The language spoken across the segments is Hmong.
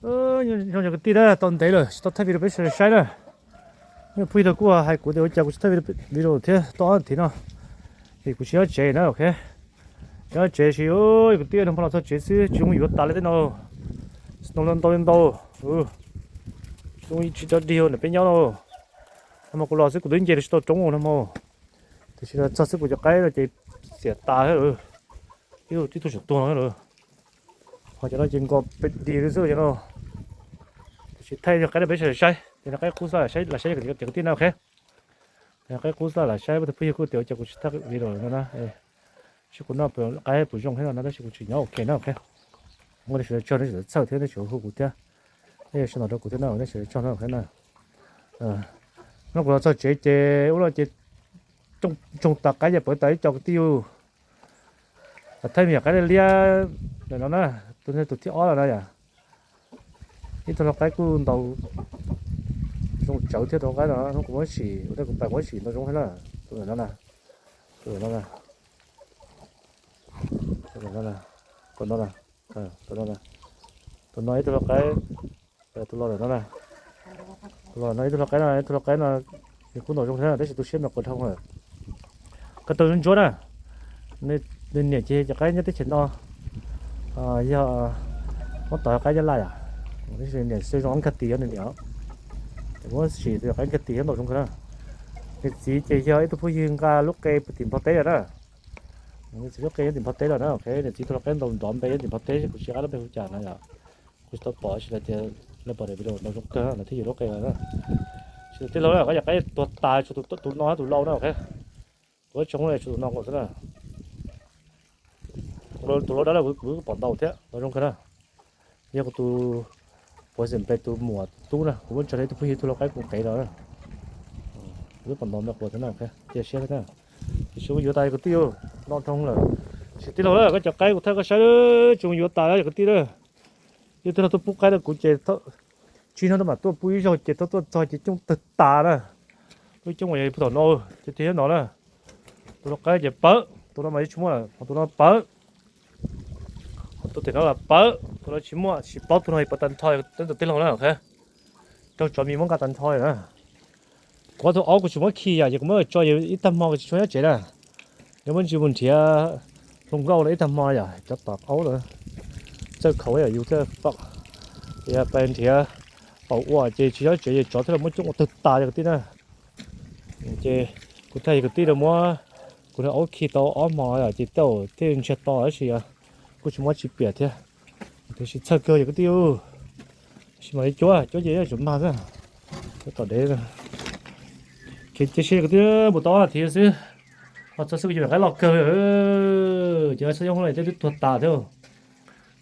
Zoo cov kwv tij na, tau ntev lawm tsis tau thaij video peb sawv daws saib na. Phooj ywg kuj hais kuv tias ua cas kuv tsis thaij video thiab tau ob thiv no, vim kuv tsis nyob tsev na, ok. Tsis nyob tsev ces kwv tij no ho los txog tsev xwb tsis zoo yuav tas li tej no. Snow ntau li ntau, zoo tsis tau dig ntawm peb nyob no. No mas kuv los xwb kuv twb nce tsis tau roob no mas. Tiam sis txog xwb kuv cov qaib no ces xiam tas thiab. Ib tug tseem tuag no. Ho cov no ces nkaus pes dig li xwb cov no. Tiam sis thaij yog qaib rau peb sawv daws saib, ces no qaib qub xwb lam saib cov kwv tij na, ok. Qaib qub xwb lam saib, phooj ywg kuj tias ua cas kuv tsis thaij video no na. Seb kuv noj qaib puas zoo thiab no na, tab sis kuv tsis nyob, ok na, ok. Muaj nej sawv daws tsaug, nej sawv daws txhawj thiab nej sawv daws hu kuv thiab, nej sawv daws tsaug no, ok na. No kuv los txog tsev ces ub no ces tsoo tas qaib ces pawv tas ib co kwv tij yus. Thaij me nyuam qaib liab liab ntawm no na, tus thib ob lawm na yom. Ib tug lau qaib kuj ntau zoo tsawv thiab, tus lau qaib no hnub kuv muab sim ua tej kuv pais muab sim ntau zoo thiab na. Tus no na, tus no na, tus no na, tus no na, tus no ib tug lau qaib, tus los no na, tus los no ib tug lau qaib no, ib tug lau qaib no, nws kuj ntau zoo thiab tab sis tu siab me quav dhau lawm. Ko taw ntsuab na, nws niam ces cov qaib nyob teb chaws no, yog muab tov qaib Nyab Laj yom, niam xwb zoo nkag tis yog nws niam. Muab sim tus qaib nkag tis thiab ntau zoo kawg na. Nws txiv ces yog ib tug phooj ywg nqa lub qe puag tim Nplog teb lawm na. Nws txiv lub qe nyob tim Nplog teb lawm na, ok, nws txiv tus lau qaib ntau nrov npe nyob tim Nplog teb, kuv tsis qab lub npe hu cas na yom. Kuv tsis tau pom, sis hais tias lawv pom daim video ntau zoo kawg lawv thiaj yuav lub qe lawm na. Tsis tau tij laug na, qhov yog qaib tuag tas tshuav tus no tus lau na, ok. Kuv tsoo tshuav tus no nkaus xwb na. Tus lau dawb lawm kuv pom ntau thiab ntau zoo kawg na. Yog kuv tus poison plague tus muam tub na, kuv muab tso rau ib tug phooj ywg ib tug lau qaib kuv qev los na. Kuv pom ntau me quav thiab na, cia siab thiab na. Tiam sis kuv yuav tas kwv tij, no roog lawm. Tiam sis tij laug na, koj cov qaib kuv thaij koj saib, tsis zoo yuav tas na kwv tij na. Yog tij laug tuaj pub qaib rau kuv ces tsib hnub no mam tuaj pub ib zaug ces thaum tuaj txog ces coob tawg tas na. Lub coob uas yog puag tom no ces tiag no na. Tus no qaib ces pawv, tus no mas yeej tsis muaj, ho tus no pawv. Ho tus tim no los pawv, tus no tsis muaj, tsis paub tus no pawv tag nrho, tij laug na, ok. Raug tsov mis muab nqa tag nrho na. Kuv ob tug aub kuv tsis muab khi yom, ces kuv muab tso ib tag hmo kuv tsis tshua nyob tsev na. Yog muab ntsis mus nrhiav hluas nkauj no ib tag hmo yom, cov tom aub na. Txawj khaus yom, yus thiaj fam. Yog pais nrhiav paum ua ces tsis nyob tsev ces tsov thiaj los muab coob ua tawg tas yom kwv tij na. Ces kuv thiaj yog kwv tij rau muab kuv niag aub khi tau ob hmo yom, ces tej zaum thiaj ntsiag to tab sis kuj tsis muab tsis piam thiab. Tiam sis txhawj kawg yog kwv tij. Tab sis mam li cuab, cuab ces yuav tsum mag xwb. Cuab tom dev. Ces cia siab kwv tij, mus tau ob thiv xwb, ho txog xwb kuv cov me qaib loj kawg. Ces txhob yooj hauv no tej twb tuag tas thiab.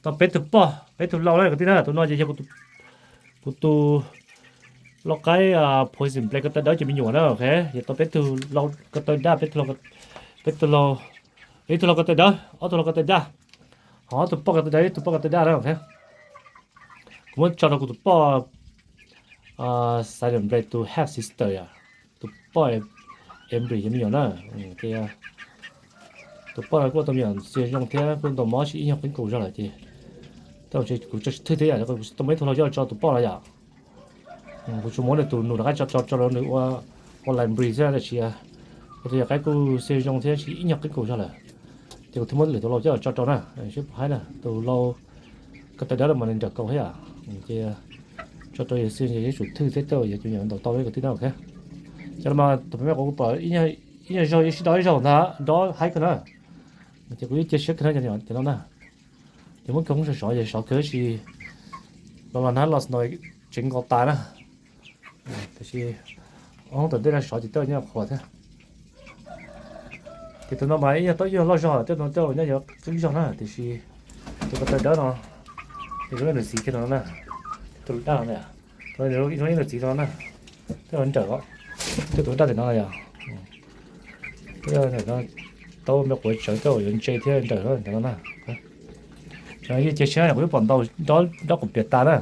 Tau peb tug poj peb tug lau na kwv tij na, tus no ces yog kuv tus lau qaib poison plague ko taw dawb ces me nyuam na, ok. Yog tau peb tug lau ko taw daj, peb tug lau, ib tug lau ko taw dawb, ob tug lau ko taw daj, ho ob tug poj ko taw dawb, ib tug poj ko taw daj na, ok. Kuv muab tso rau kuv tus poj silent break tus half sister yom, tus poj Embry yog me nyuam na. Tus poj no kuj ua tau me nyuam xiav zoo thiab kuj ntau mob tsis ib nyuag qeeb kaus zog lawm ces kuv tso tsis thwj thiab yom, kuv tau muab ib tug lau coj tso tus poj no yom. Kuv tsuas muab nws tus nus rov qab tso tso rau nws ua online breed xwb tab sis ua tus yog qaib kuj xiav zoo thiab tsis ib nyuag qeeb kaus zog lawm. Ces kuv thiaj muab lwm tus lau coj tso rau na, seb puas haib na, tus lau ko taw dawb no mas nws nrawm kaus thiab yom. Ces tso rau yog xwb ces yuav tsum thwj thiab tej yog cov me nyuam ntaus tau li kwv tij na, ok. Cov no mas tus pem me quav kuv pom ib nyuag zaug yeej sib do ib zaug ntag, nrov haib kawg na. Ces kuv yeej cia siab kawg na cov no na. Ces muab kiag hoob sov sov ces sov kawg sis los los hnab los no tseev nkaus tas na. Tiam sis hoob tom ntej no sov ces tej nyob qhuav thiab. Ces tus no mas ib nyuag tau ib nyuag loj zog, tej no tej nyob yuav qeeb zog na, tiam sis tus ko taw dawb no, nws zoo ib nws txiv kiag no na, tus daj no, tus zoo ib nws txiv no na, tej nrawm, tej tus daj tim no yom. Tau me quav tsawv tej yuav ntse thiab nrawm no na. Yeej cia siab kuv yeej pom ntau nrov quas piam tas na.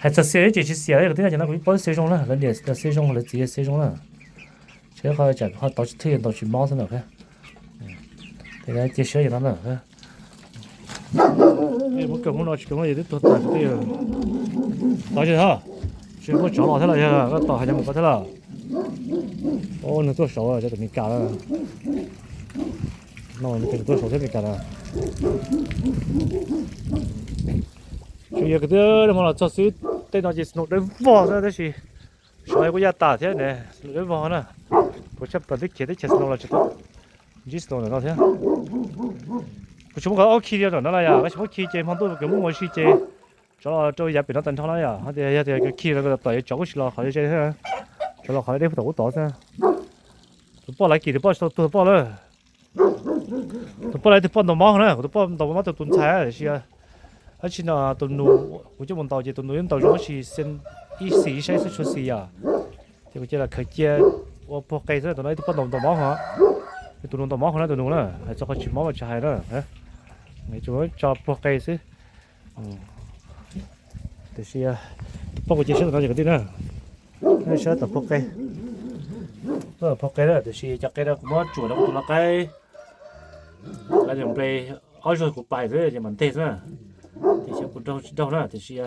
Hais txog xiav ces tsis xiam li kwv tij na, cov no kuv yeej paub xiav zoo na, lawv niam xiav zoo, lawv txiv xiav zoo na. Tsis qhov tsam ho tau tsis thwj ntau tsis mob xwb na. Ces cia siab cov no na. Muab kawg hnub no tsis kawg hnub no twb tuag tas kwv tij. Tod tsis tau, tsis muaj tsov los thiab los yog koj tom hais cov mus koj thiab lawm. Nws tuaj saud cov tom Meskas lawm. No nws tuaj saud thiab Meskas lawm. Tsuas yog kwv tij, hmo los txog xwb, tej no ces snow dawb vog xwb tab sis sov kuj yaj tas thiab ne, snow dawb vog na. Kuv tshaj plaws teb chaws teb chaws snow los tsis tau ntsib snow ntawm no thiab. Kuv tsis muab koj ob khi li ntawm no na yom, koj tsis muab khi ces hmo ntuj kws muaj ua si ces tsov los rau yav pem no tag nrho na yom. Hos tias yog tias khi no tom yuav tsov kuj tsis los qhov ze thiab, tsov los qhov deb puag tom ub tod xwb. Tus poj laiv kim tus poj tsis tau tuag poj lawm. Tus poj laiv tus poj ntaus mob na, kuv tus poj ntaus mob tus tus ntxhais tiam sis dab tsi no tus nus kuv coj mus ntaus ces tus nus yeej ntaus zoo tab sis ib xis ib saib xwb tshua xis yom. Ces kuv cia los khaws cia ua puag qe xwb, tus no ib tug poj ntaus ntaus mob hos, tus nus ntaus mob hos na, tus nus na, hais txog qhov tsis mob mas tsis hais na. Tsuas tso puag qe xwb. Tiam sis poj kuv cia siab tus no ces kwv tij na, saib tom puag qe. Puag qe na, tiam sis cov qe no kuv muab tsuam rau kuv tus lau qaib, lawv npleg ob zaug kuv pais xwb ces mam nteg xwb na. Tiam sis kuv raug tsis raug na, tiam sis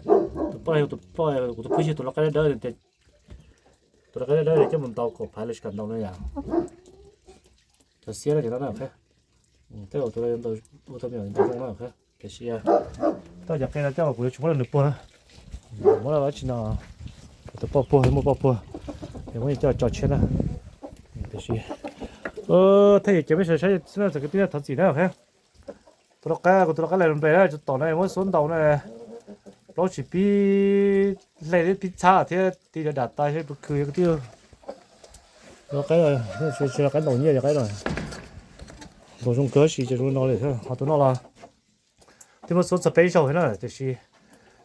tus poj, tus poj, kuv tus phooj ywg tus lau qaib dawb dawb, tus lau qaib dawb dawb coj mus ntaus kaum phav lawv tsis kam ntaus no yom. Cov xiab no ces no na, tej zaum tus lau ua tau me nyuam ntaus zoo na. Tiam sis tej cov qe no coj kuv yuav tsum muab rau nws puag na. Muab rau dab tsi no, kuv tus poj puag, muaj poj puag, es muab coj tso tshiab na. Tiam sis thiaj yuav cia peb sawv saib xwb na, txawm kwv tij na thov txim na. Tus lau qaib, kuv tus lau qaib lawv npleg na, tsis tom na, muab xuab ntaus na, plaub tsis pib hle thiab pib txhab thiab ti cov dam tais thiab pw khw kwv tij. Lau qaib, lau qaib ntaus nyiaj cov qaib no. Ntaus zoo kawg tab sis ces zoo li no li thiab. Ho tus no los twb muab xuab txog peb zaug thiab na, tiam sis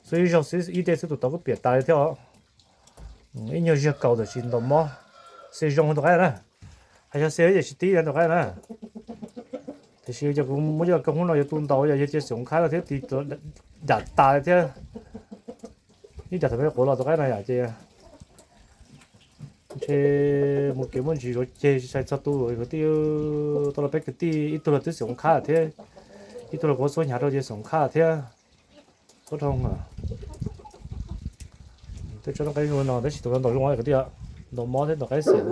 xuab ib zaug xwb ib dej xwb tus tod kuj piam tas li thiab os. Ib nyuag ziag kaus tiam sis ntaus mob, xe zoo tus qaib na. Hais yog xe ces tsis tib tus qaib na. Tiam sis yog kuv muab coj kawg hnub no yuav tu ntaus yog yog cia xyoo khab no thiab ti dam tas li thiab. Ib dam thaum peb quav los tus qaib no yom ces ntshe mus kev muaj ntsis zuav ceg tsis txhais txog tu kwv tij. Tau los peb kwv tij ib tug los twb xyoo khab thiab, ib tug los kuv xuab hnyav rau ces xyoo khab thiab. Ub, tej tsob qaib zoo no tab sis tus no ntaus zoo kwv tij, ntaus mob thiab ntaus qaib xiam.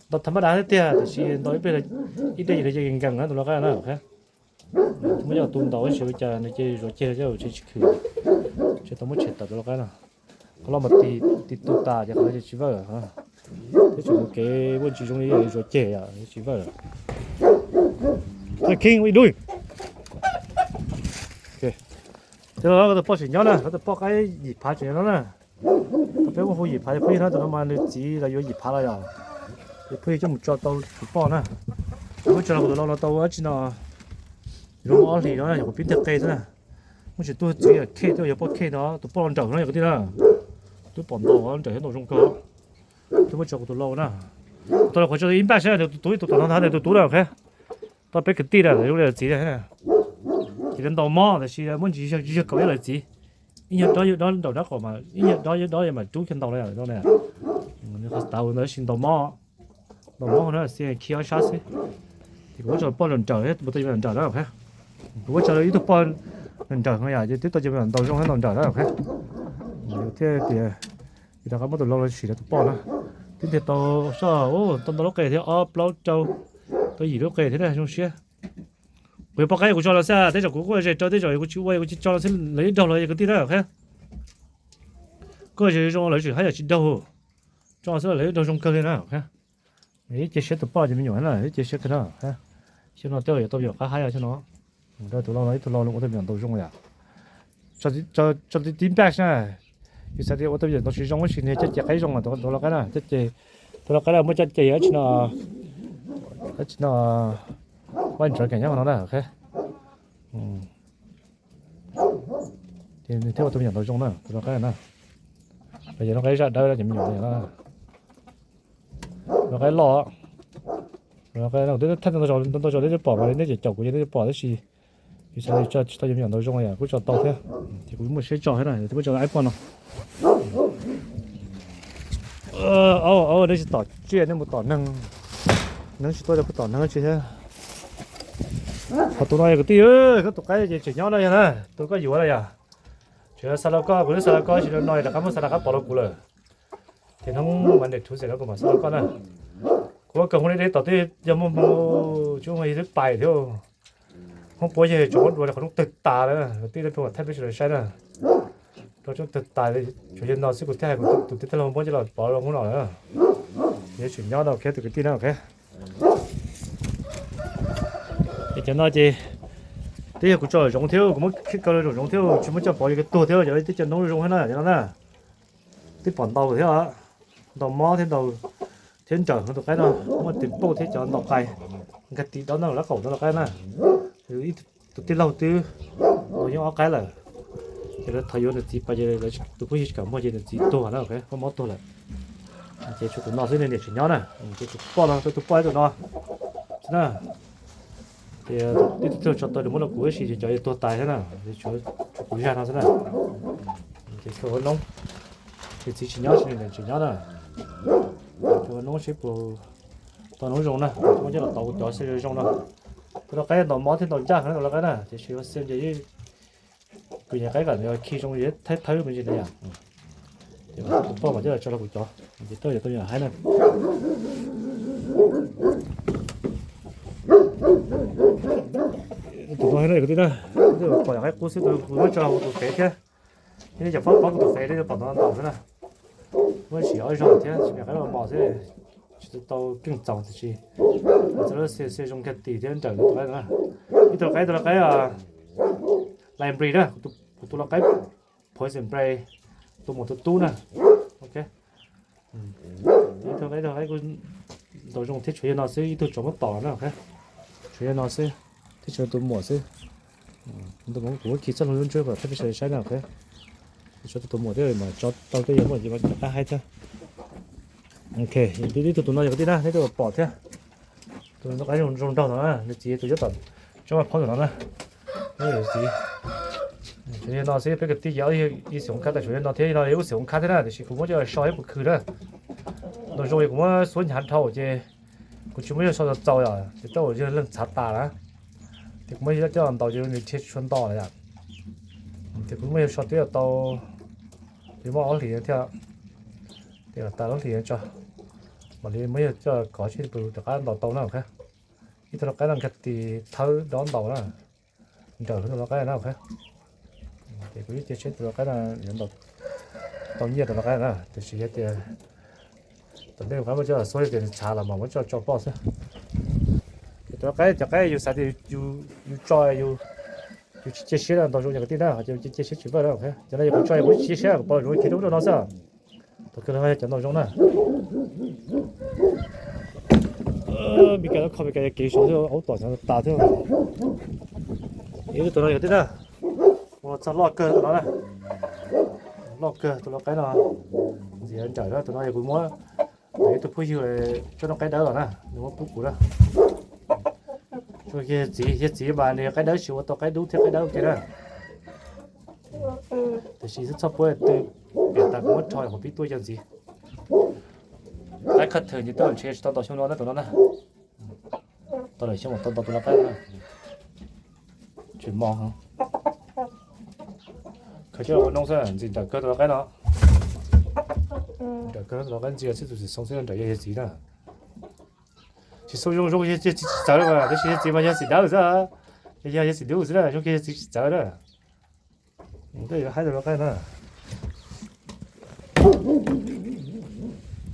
Ntaus tham maj dav thiab tiag tiam sis ntaus ib pliag ib dej ces nkees nkees na tus lau qaib na. Muab coj tu ntaus tab sis ua cas nws ces zuav ceg coj tsis khwm, tsis tau muab tshem tawm tus lau qaib no. Qhov los mas ti tu tas ces qhov no ces tsis vawj. Twb tseem mus kev muaj ntsis zoo li zuav ceg yom, tsis vawj. King, what you doing? Tej no tus poj tseem nyob na, tus poj qaib yim phav tseem nyob no na. Tau peb muab hu yim phav, phooj ywg no tus no mas nws txiv los yuav yim phav los yom. Ces phooj ywg coj mus tso tau tus poj na. Muab tso los kuv tus lau no tau dab tsi no, zoo ob hlis no yog kuv pib ntiag qe xwb na. Muab tsis tuaj txiv khej, twb yog poj khej no, tus poj los nrawm no yog kwv tij na. Twb pom ntaus nrawm thiab ntaus zoo kawg. Twb muab tso kuv tus lau na. Tus lau qhuav tso ib npaj seb tus tub tus tom no ntag, tus tub na, ok. Tau peb kwv tij na, zoo li txiv na. Ces ntaus mob tab sis muaj ntsis yog kaum ib lawv txiv. Ib nyuag dob yog dob nraum dab qaum mas ib nyuag dob yog dob mas rub kiag ntaus no na. Nws qhov tav ntawd sis ntaus mob, ntaus mob na, xia khi ob sab xwb. Ces kuv muab tso poj nrawm nrawm thiab tus tau cov me nyuam nrawm na, ok. Kuv muab tso ib tug poj nrawm nrawm no yom, ces twb tau cov me nyuam ntaus zoo thiab ntaus nrawm na, ok. Thiaj tias, rov qab muab tus lau los sim rau tus poj na. Twb ntiag tau soj, tau ntau lub qe thiab, ob plaub rau, tau yim lub qe thiab na, zoo siab. Kuv yog poj qaib kuv tso los xwb, tej zaum kuv kuj ze rau, tej zaum kuv tsis ua kuv tsis tso los xwb lawv yeej raug los yog kwv tij na, ok. Kuj ze zoo lawv tseem haj yam tsis raug, tso xwb lawv yeej raug zoo kawg li na, ok. Ib ce siab tus poj ces me nyuam na, ib ce siab kawg na. Xyoo no tej zaum yuav tau me nyuam qab hab yog xyoo no. Tus lau no ib tug lau ua tau me nyuam ntaus zoo yom. Tso tib npaj na. Yus xav tias ua tau me nyuam ntaus tsis zoo tab sis nws coj ces qaib zoo, tus lau qaib na, coj ces, tus lau qaib na muaj coj ces dab tsi no, dab tsi no, vaj ntsuav keem nyob no na, ok. Ces nws thiaj ua tau me nyuam ntaus zoo na, tus lau qaib na. Los yog lau qaib zaj dawb ces me nyuam no na. Lau qaib loj, lau qaib no twb thaj ntau zaus twb pom mas nej cem caum kuv ces nej twb pom tab sis yus xav tias tsis tau yuav me nyuam ntaus zoo yom, kuj tso tau thiab. Ces kuv muaj siab tso thiab na, twb muab tso aib poj no. Au, nej tsis tom tsiaj, nej mus tom neeg. Neeg tsis tuaj, kuv tom neeg tsis thiab. Ho tus no yog kwv tij, koj tus qaib ces tseem nyob no yog na, tus koj yuav na yog. Tseem xa rau koj, kuv twb xa rau koj ib sim no, rov qab muab xa rov qab pov rau kuv lawm. Ces hnub mas niam rhuv xeem no kuv mam xa rau koj na. Kuv ua kawg hmo li deb tom twb yog muaj hmoo, tsis muaj hmoo yog twb pais thiab. Hmoob puab yog tsoom muab dua rau qhov rooj twg tas lawm, tij leej pheej mam thaij peb sawv daws saib na. Rau rooj twg tas, tsuas yog no xwb kuv thiaj hais kuv tus tij laug muab coj los pov rau hmoob no lawm. Yog tseem nyob no, tus kwv tij na, ok. Es cov no ces twb yog kuv tso zoov thiab, kuv muab khib kaw rau zoov thiab, tsis muab coj pov li ko tuag thiab, cov twb cov noob zoo thiab na, cov no na. Twb pom ntau thiab, ntau mob thiab ntau, thiab nrawm tus qaib no, muaj tis pauj thiab cov ntau qai, nkag tis dob ntawm lab qaum no tus qaib na. Tus tij laug twb ua yeeb ob qaib lawm, ces lawv thov yuav nws txiv pais ces tus phooj ywg tsis kam muag ces nws txiv tuag na, muaj mob tuag lawm. Ces tshuav tus no xwb, niam tseem nyob na, ces tus poj no, tus poj ib tus no xwb na. Ces tij tug tso tau muab rau kuv ib si ces cov yuav tuag tas thiab na, tshuav kuv zaj no xwb na. Ces ua noob, ces txiv tsis nyob, tsis niam tseem nyob na. Ua noob seb puas tau noob zoo na, muab coj los tov kuv cov xwb zoo no. Tus lau qaib ntau mob thiab ntau ncaj heev tus lau qaib na, tiam sis ua xwb ces kws nyuam qaib kom nws khi zoo es thawb thawb me ntsis na yom. Ces tus poj mas coj los tso rau kuv cov, ces tau yog tau yog haib na. Tus no yog kwv tij na, pom nyuam qaib qub xwb, tus kuv muab tso hauv tus fev thiab. Yog nej cov fab pov kuv tus fev li pom ntau ntau xwb na. Muab sim ob zaug thiab, tsis nyuam qaib los mos xwb, tsis tau keej txaus tiam sis txawm lub xia xia zoo kiag tis thiab nrawm tus qaib na. Ib tug lau qaib, tus lau qaib line breed na, kuv tus lau qaib poison breed, tus muam tus tub na. Ok. Ib tug lau qaib, lau qaib kuj ntau zoo thiab, tshuav yog no xwb, ib tug tsaus muab tom na. Tshuav yog no xwb, thiab tshuav tus muam xwb. Tus muam kuv muab khi txoj hlua lub ntsej kom thiaj peb sawv daws saib na. Tshuav tus muam thiab mas tso tau tej yog muaj ces mas rov qab haib thiab. Ok, ib tug tus no yog kwv tij na, nej twb pom thiab. Tus no qaib zoo nraug no na, nws txiv tus nyob tom tsob maj phob ntawm no na. Nws txiv, tshuav yog no xwb, peb kwv tij ces ib xeem khab tas tshuav yog no thiab, no yog ib xeem khab thiab na, tiam sis kuv muab coj so ib puas khw na. Ntau zoo es kuv muab xuab hnyav dhau ces kuv tsis muab yog so txaus txaus yom, ces tau yog leej txhav tas na. Ces kuv muab yog coj ntaus ces nws dhia tsis tshua nto lawm yom. Ces kuv muab yog so twb tau li muaj ob hlis thiab, ces tas ob hlis tso, mam li muab yog coj kov seb puas rov qab ntaus tau na. Ib tug lau qaib no nkag tis thawb dob ntaus na, nrawm tus lau qaib na. Ces kuv ib ce seb tus lau qaib no yuav ntaus tau nyiaj tus lau qaib na, tiam sis yog tias tom ntej kuv muab coj xuab tias nws txhav los mas muab coj tso ploj xwb. Ces tus lau qaib, cov qaib yus xav tias yus tso yus tsis cia siab ntau zoo yog kwv tij na, ces yus cia siab tsis vawj na. Cov no yog kuv tso kuv tsis cia siab, kuv pom zoo khi rau rau no xwb. Thaum kawg los yog cov ntau zoo na. Meskas kho Meskas kev saud thiab, aub tom xyov tas thiab. Ib tug no yog kwv tij na, ua txog loj kawg tus no na, loj kawg tus lau qaib no, ntxim nrawm na. Tus no yog kuv muab ib tug phooj ywg coj noob qaib dawb los na, nws muab pub kuv na. Yawg txiv, yawg txiv mas nws qaib dawb tsis ua tau qaib dub thiab qaib dawb ua ke na. Tiam sis xwb txhob puab tw, piam tas kuv muab rho qhov pib tuaj yawg txiv. Qaib qhov thwm ces twb ntshe tsis tau ntaus xyoo no na tus no na. Tau lawm xyoo tau ntaus tus lau qaib na. Tsis mos heev. Khaws coj ua noob xwb, ntxim nrawm kawg tus lau qaib no. Nrawm kawg tus lau qaib ntxim xwb, tus txiv xoo xwb nrawm yog yawg txiv na. Txiv xoo zoo zoo yawg txiv tsis txawv li, tab sis yawg txiv mas yog txiv dawb xwb. Yog yawg txiv dub xwb na, zoo kiag yawg txiv tsis txawv na. Haib tus lau qaib no.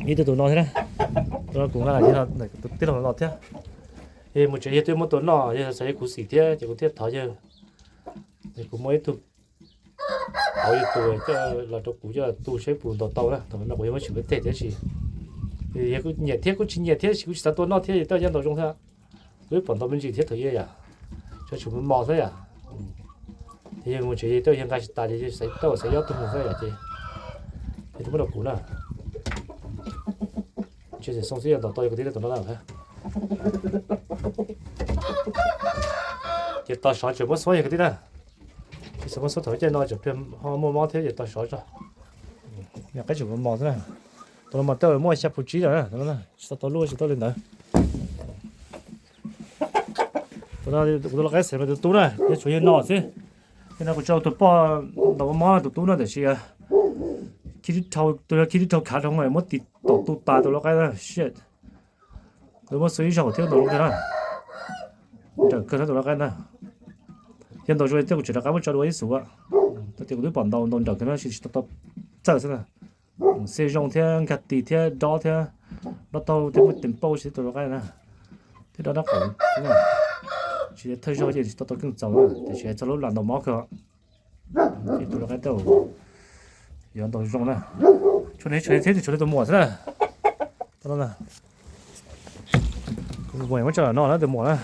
Ib tug tus no thiab na. Tus no kuv nqa los, tus tij laug los thiab. Yog mus tsev yawg twb muab tua noj, yawg xav yog kuv xim thiab ces kuv thiaj thov yawg. Ces kuv muab ib tug hauv yawg tus coj los rau kuv coj tu seb puas ntaus tau na. Thaum no kuv yog muab tsis pub teg thiab si, yawg kuj nyiam thiab kuj tsis nyiam thiab, kuv tsis xav tua noj thiab, yawg twb nyob ntaus zoo thiab. Kuv ib pom ntaus me ntsis thiab thaum yawg yam, tsuas tsis mos xwb yam. Ces yawg mus tsev yawg twb yawg nqa tsis tas ces yawg xav tau xav yob tug mus xwb yam ces, ces tus muab rau kuv na. Tsis xav xoo xwb yog ntaus tau yog kwv tij na tus no na. Ces tos sov tseem muab xuab yog kwv tij na. Tsis xav muab xuab thaum caij no tseem pliag ho muaj mob thiab ces tos sov tso. Yog qaib tseem mos mos xwb na. Tus no mas twb muaj xya puas tsib lawm na, tsis tau tau luaj tsis tau li ntawd. Kuv tus lau qaib xeem tus tub na, yog tshuav yawg no xwb. Yog no kuv tso tus poj ntaus mob mob tus tub na tiam sis khib rau, tus yog khib rau khav rau muab tis tom tu tas tus lau qaib na. Shit. Lawv muab xwb ib zaug thiab ntaus zoo kawg na. Nrawm kawg na tus lau qaib na. Yog ntaus zoo tej kuv tseem rov qab muab tso dua ib xuv. Tau tias kuv twb pom ntaus ntaus nrawm kawg na, tsis tau txawj xwb na. Xia zoo thiab nkag tis thiab dob thiab, dob taub thiab muaj tes pauj tsis tau lau qaib na. Thiab dob dab qus, tsis thawj zaug ces tsis tau tau keej txaus na, tiam sis txog lub lam ntaus mob kawg. Ces tus lau qaib tau yuav ntaus zoo na. Tshuav ne, tshuav thiab, tshuav li tus muam xwb na. Kuv muam muab tso no na tus muam na.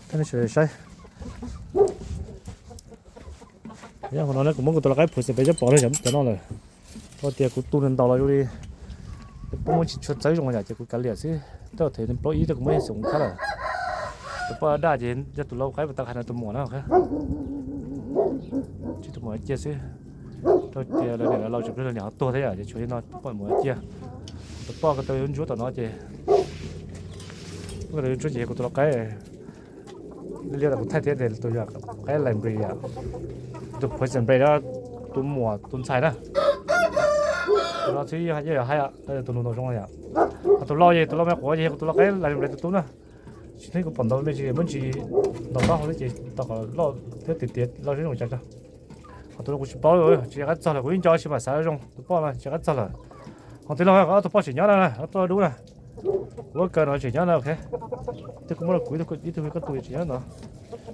Thiab ne, saib. Qhov no ne kuv muab kuv tus lau qaib phuv xes pem cov pom na, cov no lawm. Tau tias kuv tu nws ntaus los zoo li poob muab tsis tshua txawb zoo yom, ces kuv kav liam xwb. Tej thaum plaub ib tej kuv muab yog xeem khab lawm. Tus poj daj ces yog tus lau qaib pas tau hais no tus muam na. Tsis tus muam cia xwb. Rau tias lawv niam lawv laus tseem pliag lawv niam ho tuag thiab yom, ces tshuav li no tus poj muam cia. Tus poj ko tau yuav ntsuab tom no ces, ko tau yuav ntsuab ces kuv tus lau qaib liaj kuv thaij thiab tias tus yog qaib Lambridge, tus poison breed, tus muam tus ntxhais na. Tus no xwb yeej yog hais tus nus ntaus zoo yom. Ho tus lau ces tus lau me quav ces yog kuv tus lau qaib Lambridge tus tub na. Tsis tau kuv pom ntaus me ntsis muab ntsis ntaus taub hau thiab ces tau qhov loj thiab tiav tiav loj zoo cas tso. Ho tus no kuv tsis paub, tsis nco qab txog lawm, kuv yeej nco tsis mam xav zoo, tus poj no tsis nco qab txog lawm. Ho tus lau, ob tug poj tseem nyob na, ob tug dub na. Kuv kaw no tseem nyob na, ok. Tej kuv muab los kuv ib tug, ib tug koj tus tseem nyob no.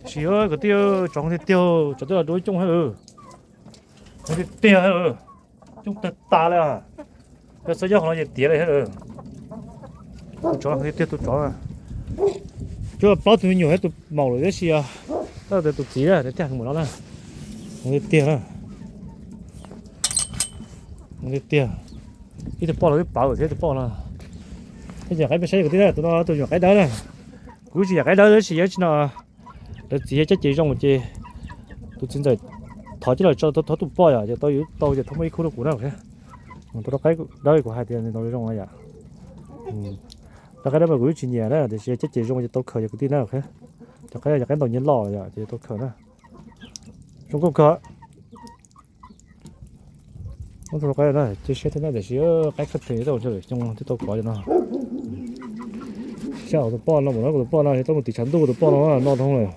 Sis kwv tij, tsov tiag tiag, tsov twb los dua ib cooj thiab. Tiag tiag, cooj tag tas li. Yog xav yog qhov no ces tiav li thiab. Tus tsov tiag tiag, tus tsov. Cuab plaub tug me nyuam thiab tus maum lawm tiam sis, tab sis tus txiv na, tiag mus no na. Tiag tiag na. Tiag tiag. Ib tug poj los twb pawv thiab tus poj no. Tej nyuam qaib peb saib kwv tij na, tus no tus nyuam qaib dawb na. Kuv tsis yam qaib dawb tab sis yog tsis no lawv txiv yog caj ces zoo ces tus txiv ntxawm thov coj los tso thov tus poj yom, ces tau yuav tau ces thov muaj ib khub rau kuv na, ok. Tus lau qaib dawb kuv hais tias nws ntaus zoo yom. Lau qaib dawb mas kuv tsis nyiam na, tiam sis caj ces zoo ces tau khaws yog kwv tij na, ok. Cov qaib yog qaib ntaus nyiaj loj yom, ces tau khaws na. Zoo nkauj kawg. Muab tus lau qaib na, cia siab thiab na, tiam sis qaib khab phem tej xyoo twb tau kov cov no. Sab tus poj no, mus no tus poj no, tau mus tim tshav ntuj tus poj no, no dhau lawm.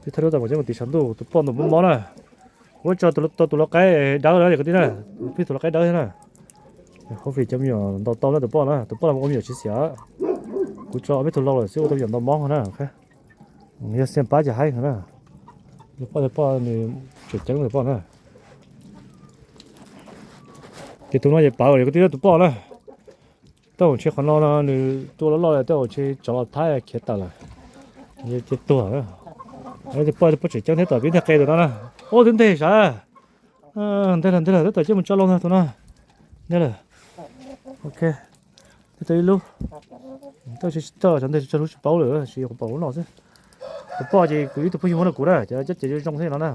Twb thawj dub tau mus coj mus tim tshav ntuj, tus poj ntaus mob mob na. Kuv tso tau tus lau qaib dawb na, yog kwv tij na, pib tus lau qaib dawb thiab na. Hopefully cov me nyuam ntaus tau na tus poj na, tus poj no ua me nyuam tsis xiam. Kuv tso ob peb tug lau lawm xwb ua tau me nyuam ntaus mob na. Yog xiam pab ces haib na. Tus poj, tus poj nws tseem ceeb tus poj na. Ces tus no ces pawv yog kwv tij na tus poj na. Tej zaum ntshe qhov no no nws tua loj loj tej zaum ntshe tsov los thab khiav tawm lawm. Ces tuag. Tus poj, tus poj tseem ceeb thiab tom pib ntag qe tus no na. Ub, twb nteg sav. Nteg lawm, nteg lawm, tab tom coj mus tso lau ntag tus no. Nteg lawm. Ok. Twb tau ib lub. Tau tsis tau, tsov nteg tsis tau lub tsis paub lawm, tsis yog kuv pom lub no xwb. Tus poj ces kuv ib tug phooj ywg muab rau kuv na, cov caj ces zoo zoo thiab no na.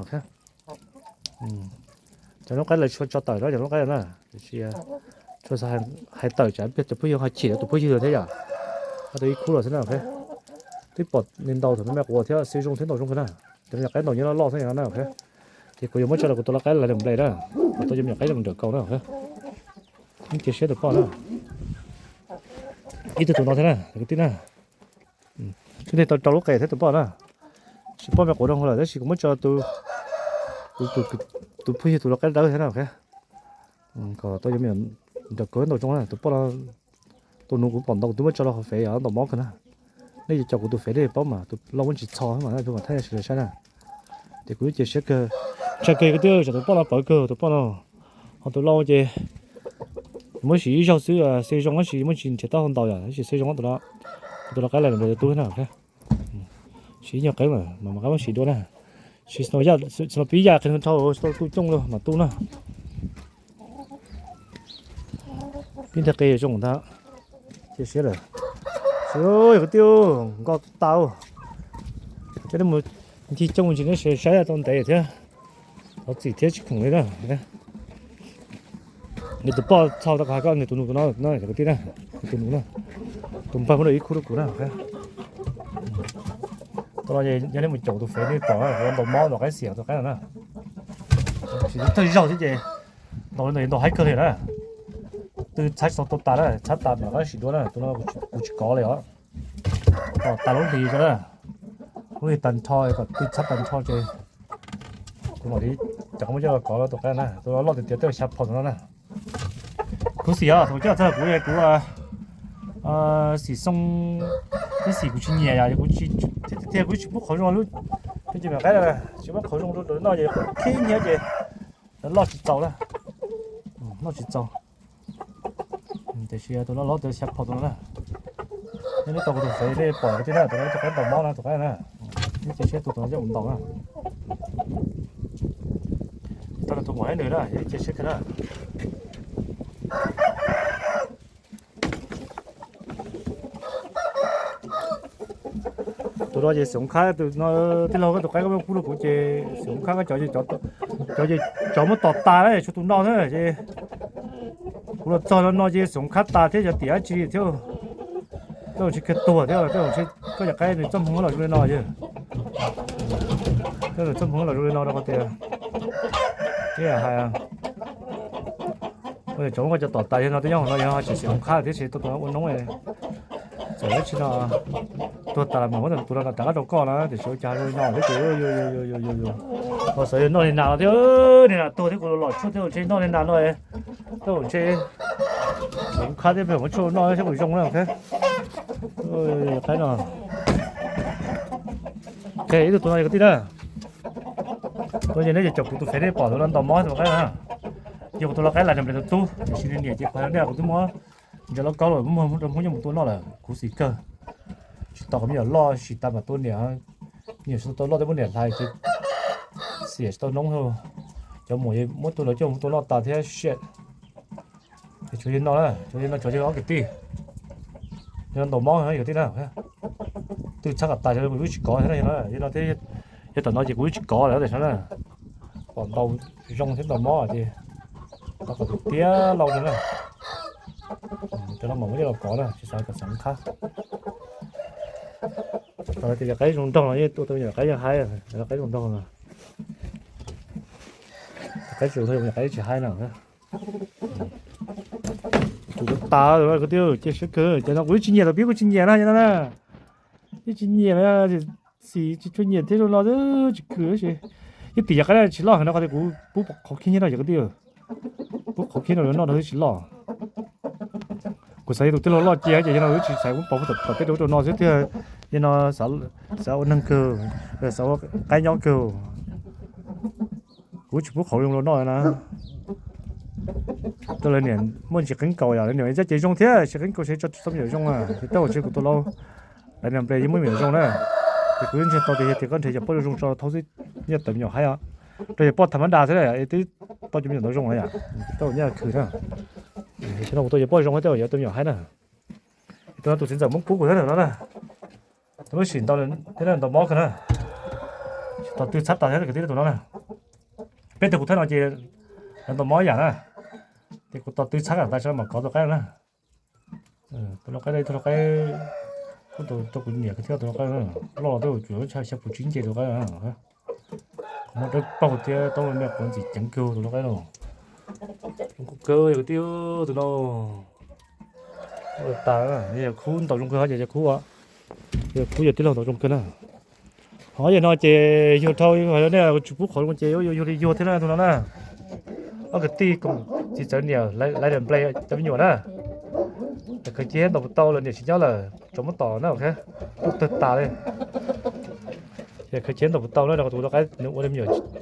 Cov lub qaib lawv tshua tso tawm na, cov lub qaib na, tiam sis tshua xav hais tawm tsam cov phooj ywg ho chim tus phooj ywg thiab yom. Tau ib khub los xwb na, ok. Twb pom nws ntaus thaum me me quav thiab xwb zoo thiab ntaus zoo kawg na. Cov me nyuam qaib ntaus nyiaj loj loj xwb no na, ok. Ces kuv yuav muab tso rau kuv tus lau qaib Lambridge na, kom tau cov me nyuam qaib zoo nrawm kaus na, ok. Cia siab tus poj na. Ib tug tus no thiab na, kwv tij na. Twb nteg tau rau lub qe thiab tus poj na. Tsis poj me quav rau hauv lawm tab sis kuv muab tso tus, tus phooj ywg tus lau qaib dawb thiab na, ok. Kom tau yuav me nyuam nrawm kaus ntaus zoo na, tus poj no, tus nus kuv pom ntaus kuv twb muab tso rau hauv fev yom, ntaus mob kawg na. Nej cov caum kuv tus fev nej paub mas, tus lau muab tsis txho mas nej mam thaij sawv daws saib na. Ces kuv lub cia siab kawg, ntshai kawg kwv tij, tsam tus poj no pawv kawg tus poj no. Ho tus lau ces muab siv ib zaug xwb, xia zoo tab sis muab tsis nrhiav taub hau ntaus yom, tab sis xia zoo tus no, tus lau qaib Lambridge tus tub na, ok. Siv ib nyuag qeeb lawm mas mam qab muab siv dua na. Siv snow yaj, snow pib yaj qhia dhau tsis tau tu cooj los mam tu na. Pib nteg qe zoo ntag. Cia siab lawm. Yog kwv tij, nkoj tau. Coj nej mus ncig cooj ntsis neb saib tau ntev thiab. Thov txim thiab tsis khoom li na. Nws tus poj txho tau hais koj nws tus nus tus no na, yog kwv tij na. Nws tus nus na. Tus npawg muab rau ib khub rau kuv na. Tus no yog nej mus caum tus fev nej pom na, ntaus mob ntaus qaib xiam tus qaib no na. Sim thawj zaug thiab ces ntaus li ntawd ntaus haib kawg li na. Twb txhab tsis tau tua tas na, txhab tas mam rov qab sim dua na, tus no kuv tsis kov li os. Tom tas lub hlis rau na, lub hlis tag nrho kom twb txhab tag nrho ces kuv mam li rov qab muab coj los kov tus qaib na, tus no loj tiag tiag tej xya phaum tus no na. Kuv xim os, thaum coj txog kuv kuv xim xoo, kuv xim kuv tsis nyiam yom, kuv tiag tiag kuv tsis pub qhauv zoo lub, ces mam qaib tsis pub qhauv zoo rau noj ces qhib nyiab ces loj tsis txaus na, noj tsis txaus. Tiam sis tus no loj tiag xya phaum tus no na. Nej tau kuv tus fev nej pom kwv tij na, tus no tus qaib ntaus mob na, tus qaib na. Nej cia siab tus tus no coj mus ntaus na. Tau tus muam ib nws na, cia siab kawg na. Tus no ces xeem khab, tus no tij laug koj tus qaib koj muab pub rau kuv ces xeem khab koj cov, cov ces cov muab tom tas na, tshuav tus no xwb ces kuv los txog no no ces xeem khab tas thiab cov tiam dab tsi thiab. Tej zaum tsis kawg tuag thiab, tej zaum koj cov qaib nws txoj hmoov los zoo li no yog, tej zaum txoj hmoov los zoo li no rau qhov tias, ib yam hais, cov muab koj cov tom tas yog no twb nyob hauv no yog tsis xeem khab thiab tsis tau tus no ua noob txawm dab tsi no tuag tas los mas muab tus no rov qab rau koj na, tiam sis ua cas zoo li no thiab ces, ua xav yog noj li nas no thiab, nim no tuag thiab kuv los los tshuaj thiab ntshe noj li nas no, tej zaum ntshe xeem khab thiab peb muab tshuaj noj thiab kuv zoo na. Qaib no, ib tug tus no yog kwv tij na. Tus no ces neb caum kuv tus fev nej pom tus no ntaus mob tus qaib na. Yog kuv tus lau qaib lais nram nplej tus tub, tiam sis nws niam ces qhov nej kuv twb muab ntsaws lauj kaub lawm, muab rau Hmoob coj mus tua noj lawm, khuv xim kawg. Tsis tau qhov me nyuam loj sis tas mam tua niam, niam tsis tau loj thiab muab niam hlais ces xiam tsis tau noob. Cov muam muab tua lawv coj mus tua noj tas thiab siab. Tshuav yog no, tshuav yog no, tshuav yog ob kwv tij. Yog ntaus mob yog kwv tij na. Twb txhab kom tas kuv twb tsis kov thiab no, yog no thiab, yog tom no ces kuv twb tsis kov lawm tiam sis na, pom ntaus zoo thiab ntaus mob ces tau kom tiav tiav lauj no na. Cov no mam muab coj los kov na, tsis xav kom xeem khab. Tias yog qaib zoo nraug no yeej tua tau me nyuam qaib yeej haib, qaib zoo nraug no. Qaib tsis zoo nraug yog me nyuam qaib tsis haib na. Kuv tas kwv tij, cia siab kawg, ces no kuv yeej tsis nyiam thaum pib kuv tsis nyiam na, no na, yeej tsis nyiam na, xim tsis tshua nyiam thiab zoo no tsis khwm tab sis yeej tim yog qaib tsis loj heev no qhov tias kuv pub qhov khib nyiab no yog kwv tij, pub qhov khib no rau noj no twb tsis loj. Kuv xav yog tus tij laug loj cia ces yog no wb tsis xav muab pauv tom tej rau rau no xwb tiag. Yog no xav ua neeg kawg, xav ua qaib nyob kawg. Kuv tsis pub qhauv zoo rau noj na. Rau lawv niam muaj ntsis qeeb kaus yom, lawv niam caj ces zoo thiab, tsis qeeb kaus ces tso tsis tau me nyuam zoo na. Ces tej zaum ntshe kuv tus lau laiv nram nplej yeej muaj me nyuam zoo na. Ces kuv yeej ntseeg tau tias yog tias koj nrhiav yawm poj zoo zoo tso thaub xwb, yog tawm me nyuam haib os. Rau yawm poj tham mab das xwb twb tau cov me nyuam ntau zoo na yom. Tej zaum nyaj khwv na. Thaum no kuv tau yawm poj zoo thiab tej zaum yuav tau me nyuam haib na. Tus no tus txiv ntxawm muab pub kuv thiab no na. Tus lub sim ntau thiab ntaus mob kawg na. Tos twb txhab tas thiab kwv tij, tus no na. Peb tug kuv thawj no ces ntaus mob yam na. Ces kuv tos twb txhab tas tso mam kov tus qaib na. Tus lau qaib, tus lau qaib kuj tau rau kuv nyiam kawg thiab, tus lau qaib loj los twb tsuas xya puv tsib nce tus qaib. Qhov muag dawb paug thiab taub me quav ntxim ceev kawg tus lau qaib no. Zoo kawg yog kwv tij, tus no tas, yog khub ntaus zoo kawg ces yog khub, yog khub yog tij laug ntaus zoo kawg na. Ho yog no ces yug dhau, yog nej tsis pub qhov zoo ces yuav yug li yug thiab na tus no na. Ob kwv tij koom txiv txawv niam laiv nplej cov me nyuam na. Khaws cia ntaus puas tau, lawv niam tsis nyob lawm, tsuas muab tom na, tub tawg tas li. Ces khaws cia ntaus puas tau na, rau qhov tus lau qaib nws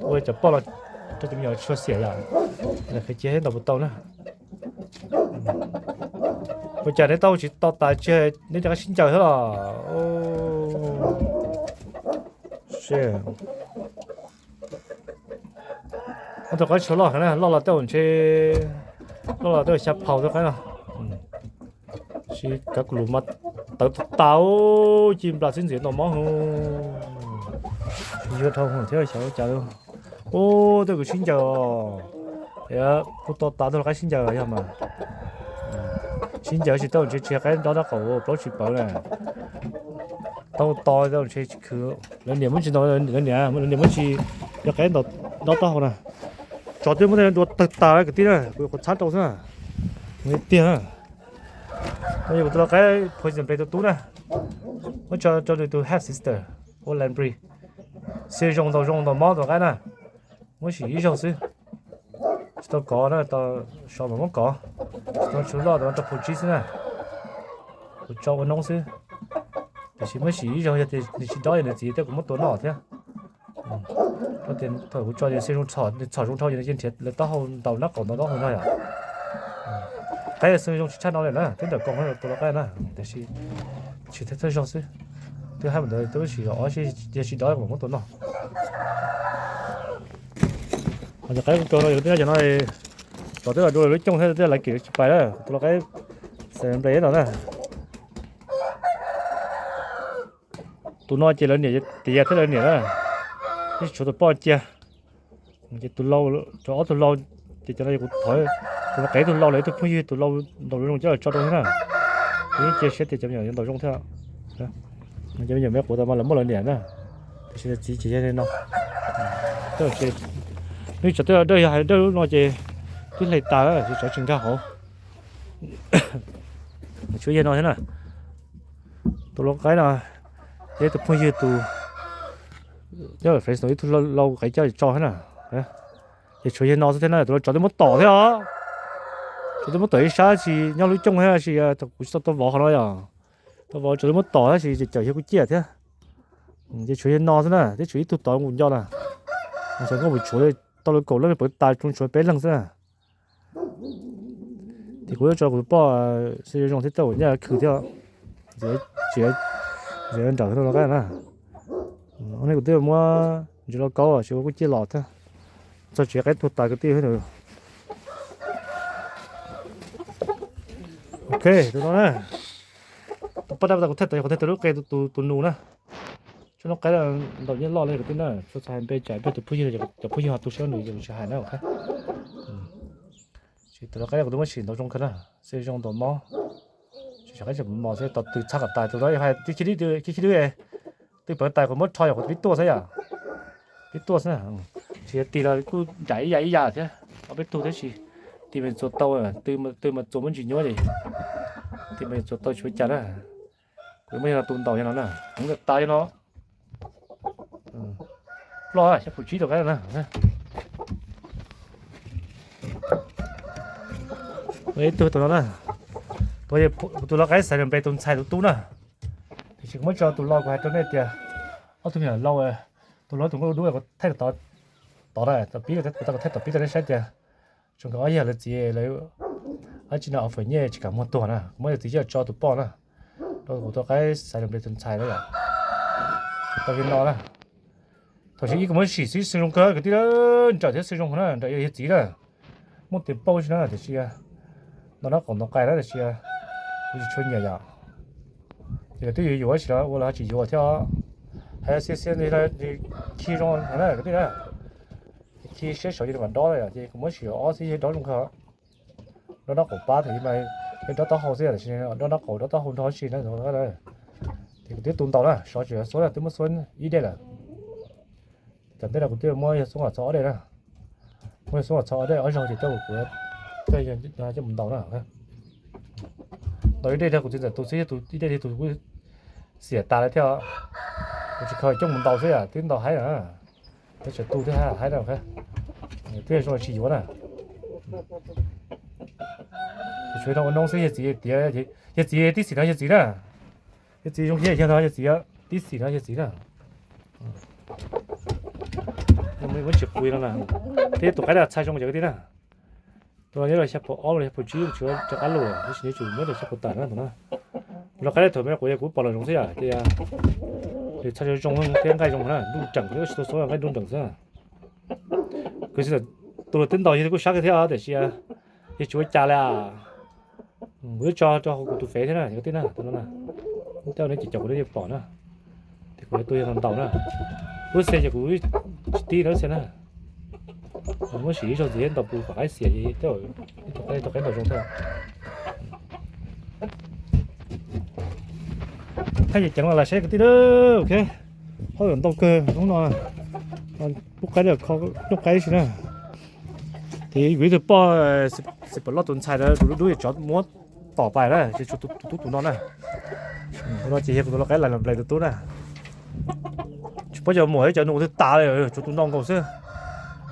ua cov poj los rau cov me nyuam tshua xiam yom. Khaws cia ntaus puas tau na. Ua cas neb tau tsis to tas tsis, neb rov qab sib ncaws thiab los? Ob tug qaib tshuav loj heev na, loj los tej zaum ntshe, loj los tej zaum xya phau tus qaib no. Sis kav kuv lus mas tawv tas tas, ci nplas xwb ntxim ntaus mob hu. Yuav dhau hwv thiab xyov ua cas. Ub, tej zaum kuv sib ncaws os. Kuv to tas tus lau qaib sib ncaws yog mas. Sib ncaws tsis tau ntshe tsis qaib nrov nrab qaum plaub tsis pawv na. Tau tos tau ntshe tsis khwv. Lawv niam muab tsis ntaus, lawv niam, lawv niam muab tsis, yog qaib ntaus dob taub hau na. Tsov twb muab tej dua tawg tas kwv tij na, kuv yuav qhuav txhab rau xwb na. Mus tiag na. No yog kuv tus lau qaib poison play tus tub na. Muab tso rau nws tus half sister, ua land breed. Xi zoo ntaus zoo ntaus mob tus qaib na. Muab sim ib zaug xwb. Tsis tau kov na, tau so mas muab kov. Tsis tau tshuav loj, tau rau phu tsib xwb na. Kuv tso ua noob xwb. Tiam sis muab sim ib zaug, yog tias nws tsis dob, yog nws txiv tej kuv muab tua noj thiab. Thaum kuv tso xi zoo, nws txhom zoo dhau ces nws cia nrhiav lawv taub hau, ntaus nab qaum ntaus taub hau no yom. Qaib xi zoo tsis tshaj no li na, twb ntawm koog tus lau qaib na, tiam sis tsis thawj zaug xwb. Twb hais mus ntawd twb sim ob, yog tsis dob kuv muab tua noj. Ho cov qaib kaug no yog twb nyob cov no, tsov twb los dua lawv lub cooj thiab, twb laiv kev tsis pais na, tus lau qaib Siberian no na. Tus no ces lawv niam tiav thiab lawv niam na, twb tsis tshuav tus poj cia. Ces tus lau, tshuav ob tug lau, ces cov no kuv thov, kuv qev tus lau, lawv ib tug phooj ywg tus lau ntaus zoo coj los tso rau thiab na. Kuv yeej cia siab tias cov me nyuam yuav ntaus zoo thiab. Cov me nyuam me quav tas mas lawv muaj lawv niam na, tiam sis txiv ces yog li no. Nws tsov twb dawj, yog hais dawj lub no ces twb hle tas, tsis tsov tsis nkag hauv. Tshuav yog no thiab na. Tus lau qaib no yog tus phooj ywg tus, nyob Fresno ib tug lau qaib coj tso thiab na. Ces tshuav yog no xwb thiab na, tus lau tsov twb muab tom thiab os. Tsov twb muab tom ib sab tsis nyob lub cooj thiab, tab sis kuv tsis tau tau vov qhov no yom. Tau vov tsov twb muab tom tab sis ces cawm yog kuj ciaj thiab. Ces tshuav yog no xwb na, twb tshuav ib tug tod kuv nco na. Xyov nkauj puas tshuav li, tau lawv kaum leej pawv tas tsuas tshuav peb leeg xwb na. Ces kuv yuav tso kuv poj xi zoo thiab tau nyaj khwv thiab. Tseem nrawm no los qab na. Nej kuv twb muab ntsis lauj kaub tsis ua kuj ciaj los thiab. Txog tsev qaib tuag tas kwv tij. Ok, tus no na. Tus poj dab tas kuv thaij tau, kuv thaij tau lub qe tus nus na. Tsob no qaib ntaus nyiaj loj li kwv tij na, txhua txhua hais npe tsam peb tus phooj ywg, cov phooj ywg ho tu siab nws tsis hais na. Tus qaib kuv twb muab sim ntaus zoo kawg na, xi zoo ntaus mob. Tsis qaib tseem mos xwb, tos tw txhab kom tas tus no hais tib khib khib, twb pawv tas kuv muab rho yog kuv pib tuaj xwb yom. Pib tuaj xwb na. Tsis yog tig los kuj nram ib yam ib yam thiab, ob peb tug tab sis tig mas txuas tau, tw mas txuas muab ntsis nyuaj li. Tig mas txuas tau tsis ua cas na. Kuv muab yog no tus ntaus yog no na, kuv tas yog no. Loj xya phaum tsib rau qaib na. Ib tug tus no na, tus lau qaib xaiv npe tus ntxhais tus tub na. Tiam sis kuv muab tso tus lau kuv hais rau nej tias, ob tug me nyuam lau, tus lau tus nkauj dub kuv thaij tod na, thaij tod pib rau nej saib tias tsoom nkawd ob yawg lawv txiv lawv dab tsi no offer nyiaj tsis kam muag tuag na, kuv muab yawg txiv coj tso tus poj na, rau kuv tus qaib xaiv npe tus ntxhais na yom. Tau li no na. Thaum ub ib kuv muab sim xwb xwb zoo kawg kwv tij, nrawm thiab xwb zoo na, nrawm yog yawg txiv na. Muaj tes paub tsi na tiam sis, ntaus nab qaum ntaus qais na tiam sis kuv tsis tshua nyiam yom. Ces lawv twb yuav yuav tsis los ua los tsis yuav thiab. Hais xiab xiab li khi zoo na kwv tij na. Khi siab saud ces mam dob yom, ces kuv muab sim ob xwb yog dob zoo kawg. Dob nab qaum pab thaum ub mas yog dob taub hau xwb tiam sis dob nab qaum dob taub hau nrog si na. Ces kuv twb tu ntaus na, sov tseem xuab na, twb muab xuab ib dej lawm. Tam ntej no kuv twb muab yawg xuab kom txog ob dej na. Muab yawg xuab kom txog ob dej ob zaug ces coj kuv coj mus ntaus na. Ntaus ib dej rau kuv txiv ntxawm tus xwb, ib dej li tus kuj xiam tas lawm thiab. Kuv tsis kho coj mus ntaus xwb yom, twb ntaus haib na. Twb tseem tu thiab haib na. Twb zoo tsis yuav na. Tshuav no ua noob xwb, yawg txiv tiav, yawg txiv tib xim no yawg txiv na. Yawg txiv zoo yawg no yawg txiv, tib xim no yawg txiv na. Muab tsis pui no na. Twb tus qaib dab txhais zoo cov kwv tij na. Tus no nyob rau xya phaum ob los xya phaum tsib, tsis rov qab lus, tab sis nws tseem nyob rau xya phaum tawm na tus no. Tus no qaib dab thaum me kuv, kuv pom los zoo xwb yom, ces nws txhais zoo zoo thiab nqaij zoo na, nruj nreem, tsis tau xuab nqaij nruj nreem xwb. Kuv txiv ntxawm tus twb ntaus yawg kuj sab kawg thiab tiam sis yawg tsis ua cas li. Kuv twb tso rau hauv kuv tus fev thiab na, kwv tij na, tus no na. Tej no ces cov kuv twb pom na. Ces kuv yuav tua yawg no ntaus na. Lub xia ces kuv tsis tib lub xia na. Muab sim ib zaug ntxiv ntaus pus kom qaib xiam, ib tug qaib ntaus zoo thiab. Thaij ceev los lam saib kwv tij na. Ok, hauj lwm ntau kawg hnub no, pub qaib, kho rooj qaib si na. Ces kuv ib tug poj xi pom loj tus ntxhais na, tus dub dub es tsov muab tom pais na, ces tshuav tus tub tus no na. Tus no ces yog kuv tus lau qaib Lais Nples tus tub na. Tsis paub cov muam thiab cov nus twg tas li, tshuav tus no nkaus xwb.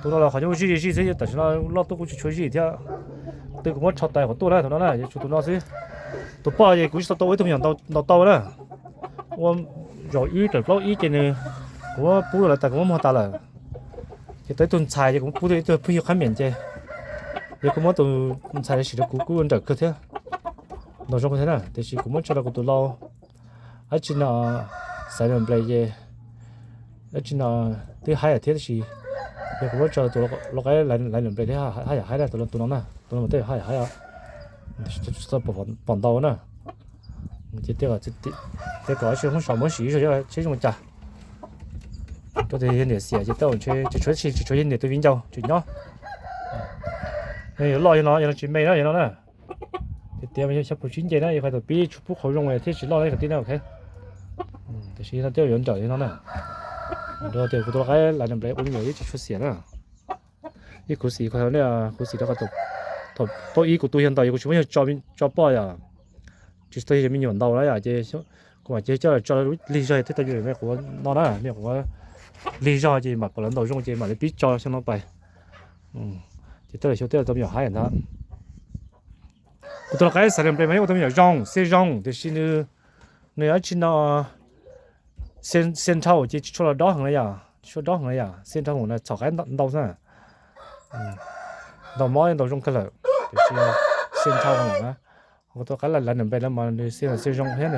Tus no los qhov nyob zij zij xwb, tam sim no loj tuaj kuj tsis tshua zij thiab. Twb kuv muab rho tais qhov tuaj na, tus no na, tshuav tus no xwb. Tus poj ces kuv tsis tau tau ua ib tug me nyuam ntaus tau na. Ua zaum ib tawm plaub ib ces nws, kuv muab pub lawv tas, kuv muab muag tas lawm. Ces tau ib tug ntxhais ces kuv muab pub rau ib tug phooj ywg qhab miam ces, yog kuv muab tus ntxhais sim rau kuv kuj ua nrawm kawg thiab, ntaus zoo kawg thiab na. Tiam sis kuv muab tso rau kuv tus lau, dab tsi no, Xaiv Nples ces, dab tsi no, twb haib thiab tiam sis yog kuv muab tso tus lau qaib Laiv Nples thiab haj yam haib na, tus no na, tus no mas tej haj yam haib os. Tsis tau pom ntau na. Ces tej kom sib hoob sau muab sim zog seb zoo cas. Rau tias yog niam xiam ces tej tsis tshuav, tsis tshuav yog niam tus viv ncaus tseem nyob. Yog loj yog no, yog no tsis me na, yog no na. Tias tias mas yog xya phaum tsib nce na, yog hais tias pib tshuav pub qhov zoo thiab tsis loj na kwv tij na, ok. Tiam sis no twb yuav nrawm li no na. Rau tias kuv tus lau qaib Laiv Nples ua me nyuam yeej tsis tshua xiam na. Ib kuv xim, kuv xim rau qhov thaum, thaum ib kuv tu yog ntau, yog kuv tsis muab yog tso poj yom, tsis tau yog me nyuam ntau na yom, ces kuv mam cia coj tso lig zog thiaj tau me nyuam quav no na, me nyuam quav lig zog ces mam pom lawv ntaus zoo ces mam li pib tso xyoo no pais. Ces tej zaum xyov tej tau me nyuam haib ntag. Kuv tus lau qaib Xaiv Nples mas yeej ua tau me nyuam zoo, xiab zoo, tiam sis nws, nws dab tsi no, xiab nrhau ces tsis tshua los dob heev na yom, tsis tshua dob heev na yom, xiab nrhau na txhom qaib ntau xwb. Ntaus mob ntaus zoo kawg lawm, tiam sis xiab nrhau heev na. Kuv tus lau qaib Laiv Nples no mas nws xiab, xiab zoo thiab,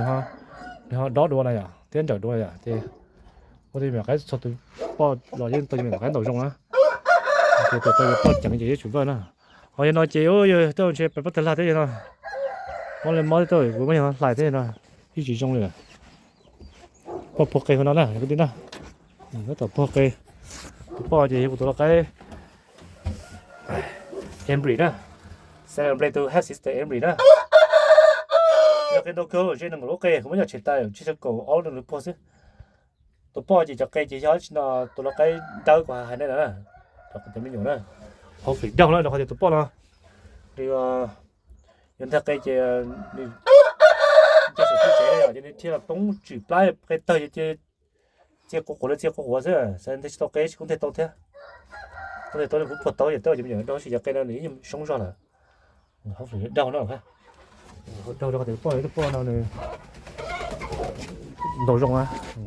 nws ho dob dua na yom, thiab nrawm dua yom, ces ua tau me nyuam qaib txhua tus poj los yeej tau me nyuam qaib ntaus zoo na. Ces tau tus poj ceev ces yeej tsum vawj na. Ho yog no ces tej ntshe pab tag lag thiab yog no. Mob li mob thiab, kuv muab yog hlais thiab no, yeej tsis zoo li. Poj puag qe hauv no na kwv tij na. Tab tom puag qe. Tus poj ces yog kuv tus lau qaib Embry na, Xaiv Nples tus half sister Embry na. Yog qe ntau kawg, ntshe nees nkaum lub qe, kuv muab yog tshem tas tsis tau kaum ob lub puag xwb. Tus poj ces cov qe ces yog tsis no, tus lau qaib dawb kuv hais nej no na, cov me nyuam na, hauv flim daug na, rau qhov tias tus poj no nws yuav nteg qe ces nws nce saum tsev no ces nws thiaj poob tswm plab qe tawg ces txia quav quav li txia quav quav xwb, xav nteg tsis tau qe tsis kuj nteg tau thiab. Kuj nteg tau, kuv puag tau ces tau ces me nyuam rau si cov qe no nws ib nyuag soob zog lawm. Hauv flim daug no, daug rau qhov tias poj, tus poj no nws ntaus zoo na,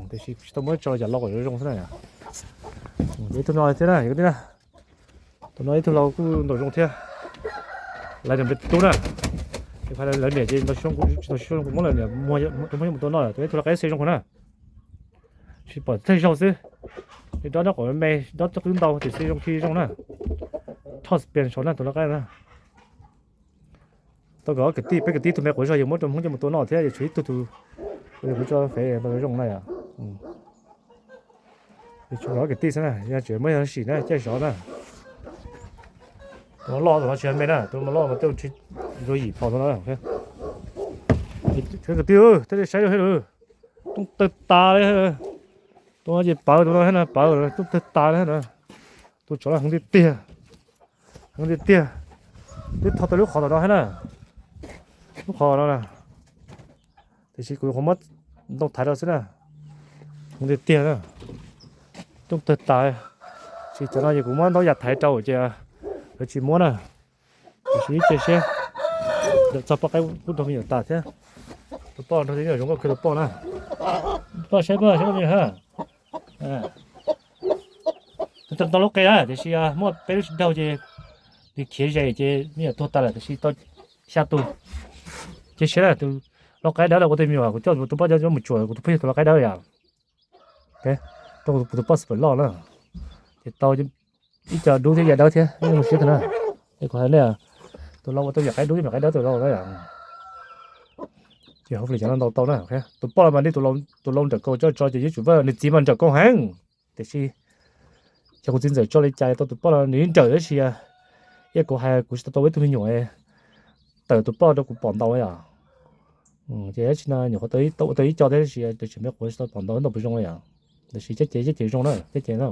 tiam sis tsis tau muab tso yam lau kom zoo xwb na yom. Ib tug no thiab na, tus no ib tug lau kuj ntaus zoo thiab. Laiv Nples tub na, lawv niam ces ntaus zoo, tsis ntaus zoo kuv muab lawv niam muag rau muab mus tua no, tus ib tug lau qaib xiab zoo na. Tsis pom thawj zaug xwb, dob dob qhov me, dob twb ntau tiam sis zoo tsis zoo na. Thoj Spain saud na tus lau qaib na. Tau kom kwv tij, peb kwv tij tug me quav zog yus muab rau Hmoob coj mus tua noj thiab yus tshuav ib tug tus, kuv tso fev ntau zoo na yom. Yus tshuav kwv tij xwb na, yog tseem muab yog sim na caij zov na. Tus no loj, tus no tsis yog me na, tus no loj mas tej zaum zuag yim phom tus no. Kwv tij, tej saib rau thiab lawm, tooj tawg tas li. Tus no ces pawv, tus no thiab na pawv, tooj tawg tas li na. Tus tsov no heev tiag tiag, heev tiag tiag. Twb tho tau lub qhov tom no thiab na, lub qhov no na. Tiam sis kuv nyuam qhuav muab ntoo thaiv rau xwb na. Heev tiag tiag na, tooj tawg tas. Tab sis cov no ces kuv muab ntaub yas thaiv rau ces lawv tsis muab na. Tiam sis ib ce siab, txog poj qaib kuj nrog me nyuam tas thiab. Tus poj nrog me nyuam zoo nkauj kawg tus poj na. Poj saib poj saib me nyuam ha. Tus tau lub qe na tiam sis muaj peb lub tsis daug ces nws khiav ze ces me nyuam tuag tas lawm tiam sis tau xya tus. Cia siab na, tus lau qaib dawb los ua tus me nyuam, kuv coj tus poj coj mus tsuam kuv tus phooj ywg tus lau qaib dawb yom. Rau kuv tus poj xwb pam loj na, ces tau ib co dub thiab yam dawb thiab zoo siab tag na. Es kuv hais nej, tus lau ua tus me nyuam qaib dub thiab me nyuam qaib dawb tus lau na. Ces hauv flis cov no ntau tau na. Tus poj los mas nws tus lau nrawm kau coj tso ces yeej tsum vawj, nws txiv mas nrawm kau heev. Tiam sis yog kuv txiv ntxawm tso li cas tau tus poj no nws yeej nrawm tab sis, yog kuv hais kuv tsis tau tau ib tug me nyuam tawm tus poj rau kuv pom ntau yom. Ces dab tsi no nyuam qhuav tau ib co thiab tab sis tus tseem me quav tsis tau pom ntau ntau puas zoo li yom. Tab sis cab ces cab ces zoo na, cab ces na.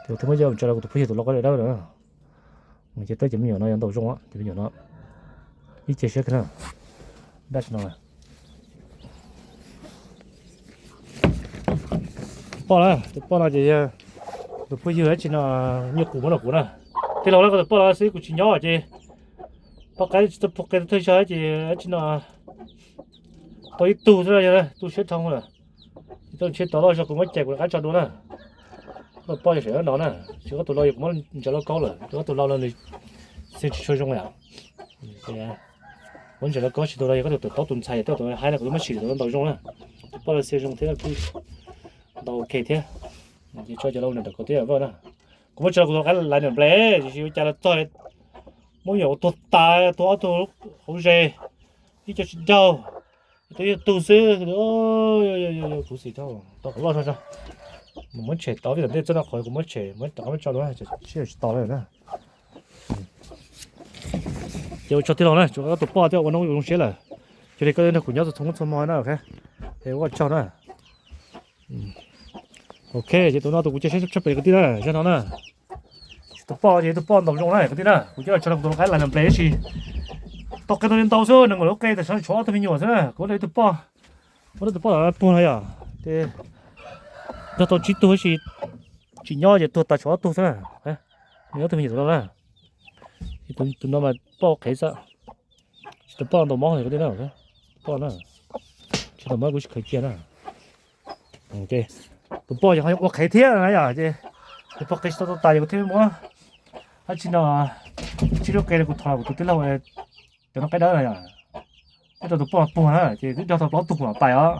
Ces kuv twb muab coj mus tso rau kuv tus phooj ywg tus lau qaib dawb dawb na. Ces tau cov me nyuam no yuav ntau zoo, cov me nyuam no ib ce siab kawg na. Dab tsi no tus poj na, tus poj no ces yog tus phooj ywg dab tsi no, nyuj qus muab rau kuv na. Tij laug, koj tus poj no xwb kuv tsis nyob ces poj qaib tsis tau pug qe thawj zog ces dab tsi no tau ib tug xwb, yog tu siab dhau lawm. Ces tau ntshe tau loj zog kuv muab cais kuv rov qab tso dua na. Koj tus poj yog saum no na, tsis, koj tus lau yog kuv muab ntsaws lauj kaub lawm, koj tus lau no nws xia tsis tshua zoo yom. Muab ntsaws lauj kaub tsis tau los yog koj tus tawm taub tus ntxhais, koj tus haib no kuv twb muab sim tau ntau zoo na. Tus poj no xia zoo thiab kuj ntau ok thiab. Ces tso cov lau nram kaum thiab vaj na. Kuv muab tso kuv tus qaib laiv nram nplej, tiam sis ua cas los txog muab me nyuam ua tuag tas, tuag ob tug hauv zes, ib co tsis daug, ib tug xwb. Kuv xim tau kom loj zog tso, mus muab tshem tau vim tom ntej txoj no qhov kuv muab tshem muab rov qab muab tso dua, sib tsis tau lawm na. Ces ua tsaug tij laug na, tsuas koj tus poj thiaj ua noob zoo siab lawm. Cuag li koj nrog kuv nyob txhua txhua hmo na, es ua tsaug na. Ok, ces tus no tus kuv cia siab tshaj plaws kwv tij na, zaj no na. Tus poj ces tus poj ntau zoo na kwv tij na, kuv coj los tso rau kuv tus lau qaib laiv nram nplej tab sis tau qe tau li ntau xwb, nees nkaum lub qe tam sim no tshuav ob tug me nyuam xwb na, kuv rau ib tug poj, kuv rau tus poj los puag no yom, ces nrog tau tsib tug tab sis tsis nyob ces tuag tas tshuav ob tug xwb na. Nws ob tug me nyuam tus no na, tus no mas poj qhev xwb, tsis tau poj ntau mob kwv tij na, poj na, tsis tau mob kuv tsis khaws cia na. Tus poj yog ua qhev thiab na yom, ces tus poj qe tsis tau tau tas ces kuv thiaj muab dab tsi no tsib lub qe rau kuv thov kuv tus tij laug cov no qaib dawb na yom, twb rau tus poj puag na ces twb nrog tau plaub tug kuv mam pais os.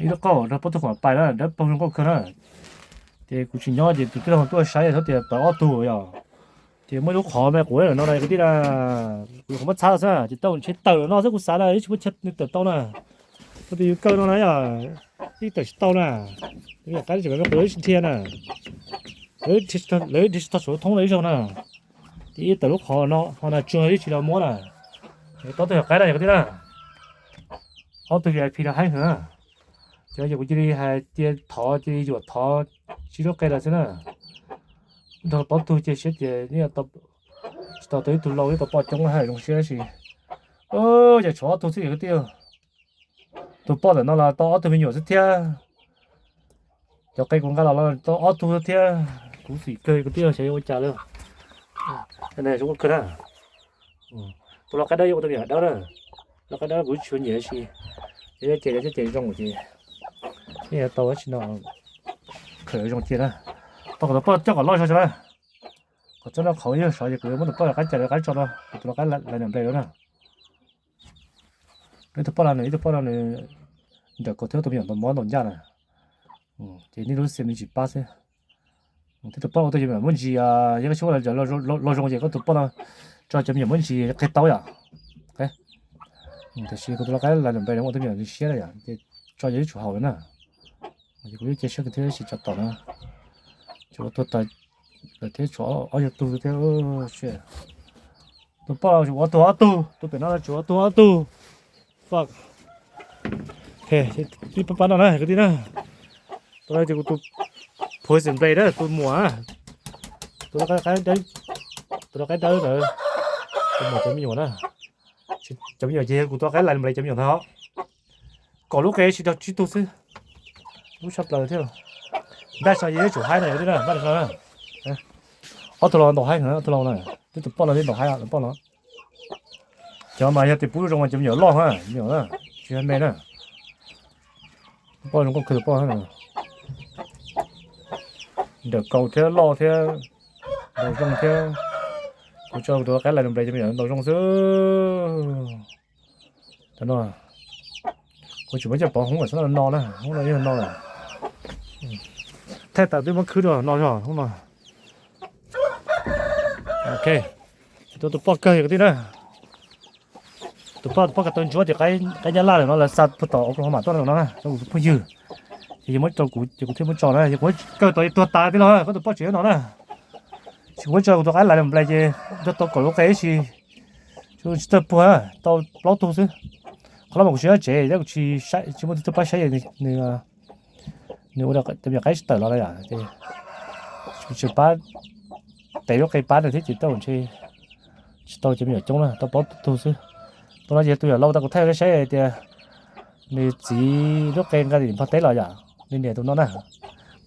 Ib lub qauj nrog plaub tug kuv mam pais na, dawb paug zoo nkauj kawg na. Ces kuv tsis nyob ces tus tij laug tuaj saib txhob tias pawv ob tug yom. Ces muaj ib lub qhov me quav no na kwv tij na, kuv qhov muab txhab xwb ces tau ntshe tawm no xwb kuv xav na, ib tsis muaj chaw nws tawm tau na. Kuv tus yus kaw no na yom, ib tawm tsis tau na. Yam qaib tseem me quav ib tsis dhia na, lawv dhia tsis tau saum thoob no ib zaug na. Ces ib tawm lub qhov no ho na tsuag ib tsis los muab na. Tau tug yam qaib na yog kwv tij na, ob tug V I P no haib heev na. Ces yog kuv cia li hais tias thov cia li yuam thov tsib lub qe lawm xwb na. Nrog plaub tug cia siab ces tsis tau tau ib tug lau ib tug poj coob haj zoo siab tab sis ces tshuav ob tug xwb yog kwv tij. Tus poj ntawm no los tau ob tug me nyuam xwb thiab. Cov qe kuv nqa los los tau ob tug thiab. Kuv xim kawg kwv tij xyov yuav ua cas li. Zoo kawg na. Tus lau qaib dawb yuav ua tus me nyuam dawb na. Lau qaib dawb kuv tsis ua nyiam tab sis yog ces yog ces zoo ces yeej yuav tau tab sis no khaws zoo cia na. Tau kom tus poj coj kom loj zog tso na. Kom txob noj qhauv yog sov ces kuv yuav muab tus poj qaib cais lawv qaib tso no, kuv tus lau qaib laiv nram nplej lawm na. Ib tug poj no nws, ib tug poj no nws nrawm kawg thiab tus me nyuam ntau mob ntau ncaj na. Ces nej lub xia me ntsis pab xwb. Thiab tus poj ua tau cov me nyuam muaj ntsis, yog koj tsis ua los zoo ces koj tus poj no tso cov me nyuam muaj ntsis qhia tau yom. Tiam sis kuv tus lau qaib laiv nram nplej ua tau me nyuam ntsis siab lawm yom, ces tso yog ib tsum haus lawm na. Ces kuv yeej cia siab kawg thiab sis tso tom no. Tsuas ua tuag tas lawm thiab tshuav ob yog tug thiab. Tus poj tsuas ua tuag ob tug, tus pem no tsuas ua tuag ob tug. Fuck. Ib pab pab no na kwv tij na. Tus no ces kuv tus poison blade na, tus muam, tus lau qaib dawb, tus lau qaib dawb ntawd, tus muam cov me nyuam na. Cov me nyuam ces yog kuv tus lau qaib laiv nram nplej cov me nyuam ntag. Kaum lub qe tsis daug tsib tug xwb. Lub tshaj plaws thiab. Ntaj so yeej tsum haib no yog tib na, ntaj so na. Ob tug los ntaus haib, ob tug los na. Twb tus poj no twb ntaus haib, tus poj no. Cov mas yog tias pub zoo mas cov me nyuam loj na, me nyuam na, tsis yog me na. Poj zoo nkauj kawg tus poj. Nrawm kaus thiab loj thiab, ntaus zoo thiab. Kuv tso kuv tus lau qaib laiv nram nplej cov me nyuam ntaus zoo xwb. Cov no kuv tsis muab coj pov hoob lawm, sab no no na, hoob no yeej no lawm. Thaij tas twb muab khwb rau no zog hoob no. Ok, tus, tus poj kawg yog kwv tij na. Tus poj, tus poj ko taw ntsuab tias qaib nyab laj lawm no lawv xa puag tom Oklahoma tuaj no na, rau kuv tus phooj ywg. Ces yog muab rau kuv ces kuv thiaj muab tso na, yog kuv kawg tau tuag tas tij laug, koj tus poj tseem nyob no na. Tsis, kuv muab tso kuv tus qaib laiv nram nplej ces nrog tau kaum lub qe ib si, Tsis tawg puag, tau plaub tug xwb. Qhov no mas kuv tsis nyob tsev thiab kuv tsis muaj tus tuaj pab saib, nws ua cov me nyuam qaib tsis tawm los no yom, ces tsis pab, tes lub qe pab nws thiab ces tau ntshe tsis tau cov me nyuam coob na, tau plaub tug xwb. Tus no ces tus yawm laus tau kuv thaij rau nej saib hais tias nws txiv lub qe nqa tim Nplog teb los yom, nws niam tus no na,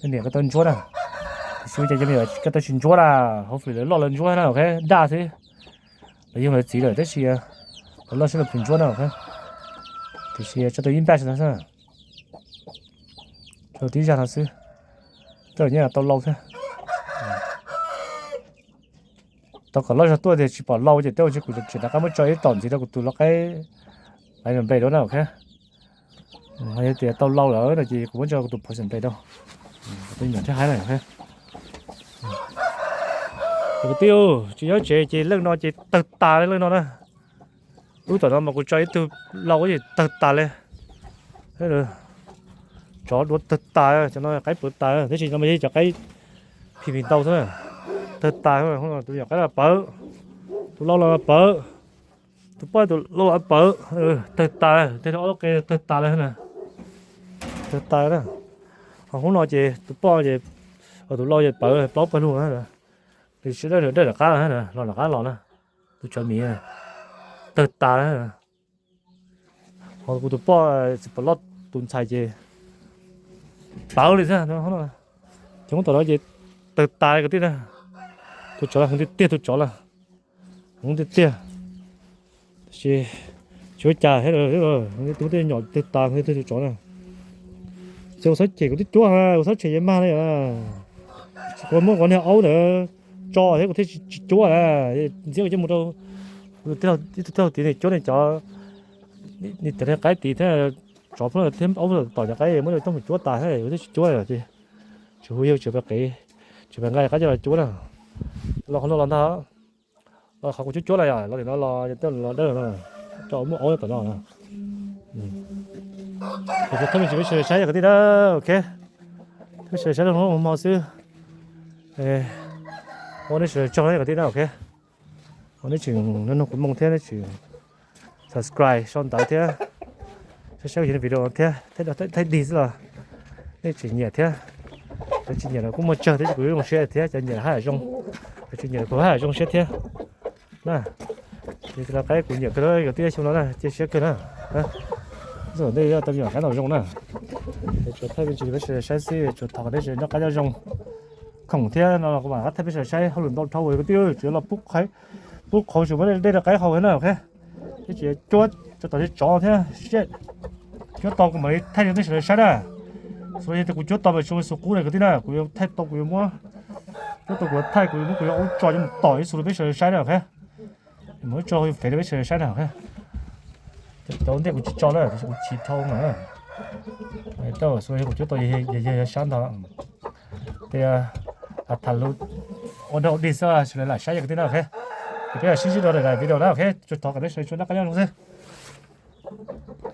nws niam ko taw ntsuab na. Tiam sis ua cas cov me nyuam ko taw tsis ntsuab na, hopefully lawv loj lawv ntsuab na, ok, daj xwb. Lawv yug lawv txiv lawm tab sis lawv loj sib lawv pus ntsuab na, ok. Tiam sis tso tus ib npaj no xwb, tso tib zag no xwb, tej zaum nyob tau lau thiab. Tau kom loj zog tuaj tias tsis pom lau ces tej zaum kuv tseem rov qab muab tso ib tom ntxiv rau kuv tus lau qaib, laiv npe dua na, ok. Yog tias tau lau lawm no ces kuv muab tso kuv tus phauj xeem npe rau, tus me nyuam thiab haib na, ok. Kwv tij, tsis nyob tsev ces leej no ces tawg tas li leej no na. Lub tom no mas kuv tso ib tug lau ces tawg tas li. Tsov duav tawg tas, cov no qaib pawv tas, tab sis no mas yog cov qaib phim phim ntau xwb na. Tawg tas, tus me nyuam qaib los pawv, tus lau los pawv, tus poj tus lau los pawv, tawg tas, tej ob lub qe tawg tas li na. Tawg tas na. Ho hnub no ces tus poj ces, tus lau ces pawv plaub pawg lug na. Nws sib dawj dawj nram qab los, los nram qab los na. Tus tsov miv tawg tas na. Ho kuv tus poj txiv pom loj tus ntxhais ces pawv li xwb. Ces hnub tom no ces tawg tas kwv tij na. Tus tsov los heev tiag tiag, tus tsov los heev tiag tiag. Tab sis tsis ua cas thiab, tus twg nyom tawg tas, tus tsov na. Ces kuv txhob cem kuv twb cuab, kuv txhob cem yawg mag na yom. Kuv muab kuv niag aub ntawd tso thiab kuv thiaj tsis cuab na. Ntxiab kuv coj mus rau ib tug tij laug tid nws cuab nws cov, nws cov niag qaib tid thiab, tsov phab thiab aub tom cov qaib muab coj mus cuab tas thiab kuv thiaj tsis cuab ces tsis hu yawg tsis pab qev, tsis pab nqa qaib coj los cuab na. Los qhov no los ntag, los qhov kuv cuab cuab na yom, los tim no los tej los dawb no, cov muaj aub tom no na. Ces thov me ntsis peb sawv daws saib kwv tij na, ok. Peb sawv daws saib lub hnub hmo xwb. Ua nej sawv daws tsaug kwv tij na, ok. Ua nej tseem nug kuv moo thiab nej tseem subscribe sau ntawv thiab, saib saib kuv cov video thiab, thaij dig xwb los nej tseem nyiam thiab. Cov tsis nyiam los kuj muaj tsawg thiab, kuv zoo siab thiab, cov nyiam haj yam zoo, cov tsis nyiam los kuv haj yam zoo siab thiab na. Ces tus lau qaib kuv nyiam kawg, yog tib xyoo no na cia siab kawg na. Txog ntej yog tau me nyuam qaib no zoo na. Tsuas thaij me ntsis peb sawv daws saib xwb, tsuas thov kom peb sawv daws noj qab nyob zoo. Khoom thiab no los kuv mam rov qab thaij peb sawv daws saib hauj lwm ntau dhau, kwv tij, tsuas los pub qhauv, pub qhauv tsuas muab dej rau qaib haus na, ok. Thiab tsis cuab tso tom tej tsov thiab, cuab tau kuv mam li thaij rau peb sawv daws saib na. Xws li yog tias kuv cuab tau mas tsuas xu qub na kwv tij na, kuv yuav thaij tau, kuv yuav muab, cuab tau kuv yuav thaij, kuv yuav muab kuv yuav aub tso coj mus tom ib xu rau peb sawv daws saib na, ok. Mus ib tso fev rau peb sawv daws saib na, ok. Cov ntej kuv tsis tso na, kuv chim dhau na. Xws li kuv cuab tau yog yog sab ntag. Tias tham lus ua dog dig xwb, sawv daws lam saib kwv tij na, ok. Ces peb mam sib ntsib dua daim video na, ok. Tsuas thov kom peb sawv daws tsuas noj qab nyob zoo xwb.